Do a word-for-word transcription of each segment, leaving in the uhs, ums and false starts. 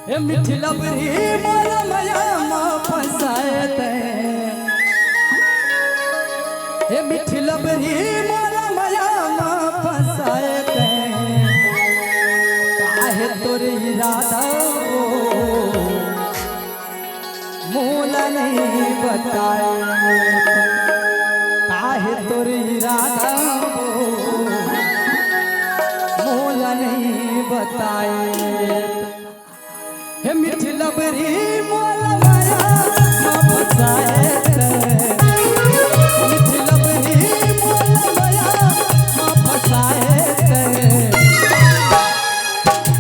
हे मिठी लबरी मोला मया म फंसाए ते, हे मिठी लबरी मोला मया म फंसाए ते, काहे तोर इरादा वो मोला नहीं बताए, काहे तोर इरादा वो मोला नहीं बताए। हे मिठी लबरी मोला मया म फंसाए ते, मिठी लबरी मोला मया म फंसाए ते,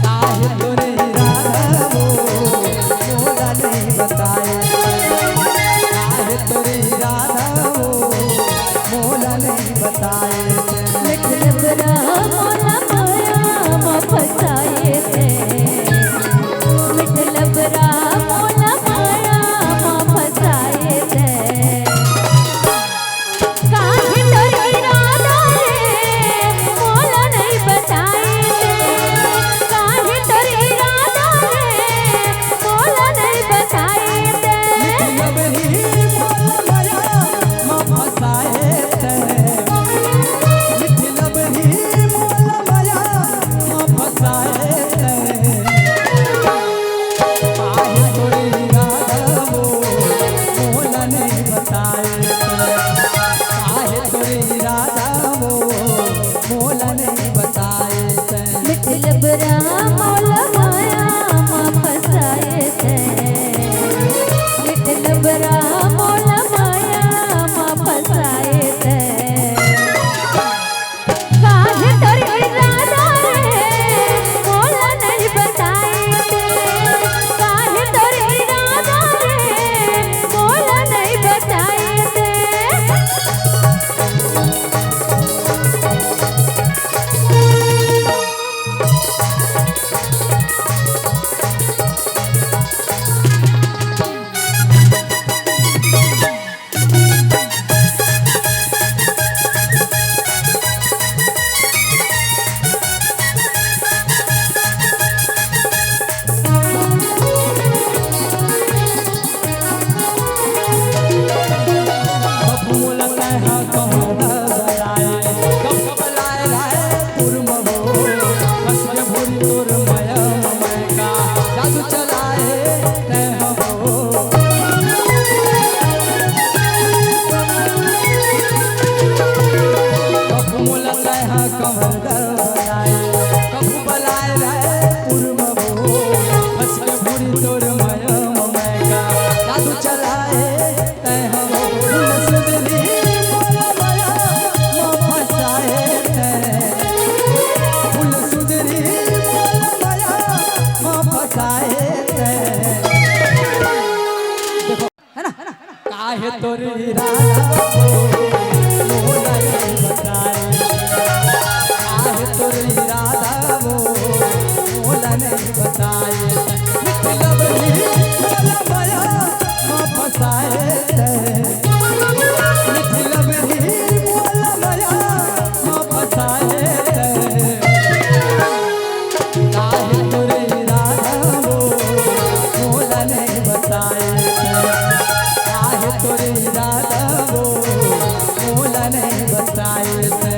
काहे तोर इरादा वो मोला नहीं बताए, काहे तोर इरादा वो मोला नहीं बताए। मिठ लबरा मोला माया म फंसाए ते, मिठ लबरा मोला माया म फंसाए ते। काहे तोर इरादा रे मोला नहीं बताए ते, काहे तोर इरादा रे मोला नहीं बताए ते। मिठी लबरी मोला मया म फंसाए ते, मिठी लबरी मोला मया म फंसाए ते। काहे तोर इरादा वो मोला नहीं बताए ते, काहे तोर इरादा वो मोला नहीं बताए ते। मिठ लबरा मोला माया म फंसाए ते, मिठ लबरा मोला माया म फंसाए ते। काहे तोर इरादा रे मोला नहीं बताए ते, काहे तोर इरादा रे मोला नहीं बताए ते। है ना? काहे तोर इरादा वो मोला नहीं बताए, काहे तोर इरादा वो मोला नहीं बताए। मिठी लबरी मोला मया म फंसाए ते, मिठी लबरी मोला मया म फंसाए ते। काहे तोर इरादा वो मोला नहीं बताए ते, काहे तोर इरादा वो मोला नहीं बताए ते।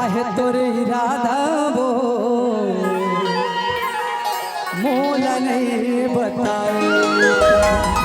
आहे तोर इरादा वो मोला नहीं बताए।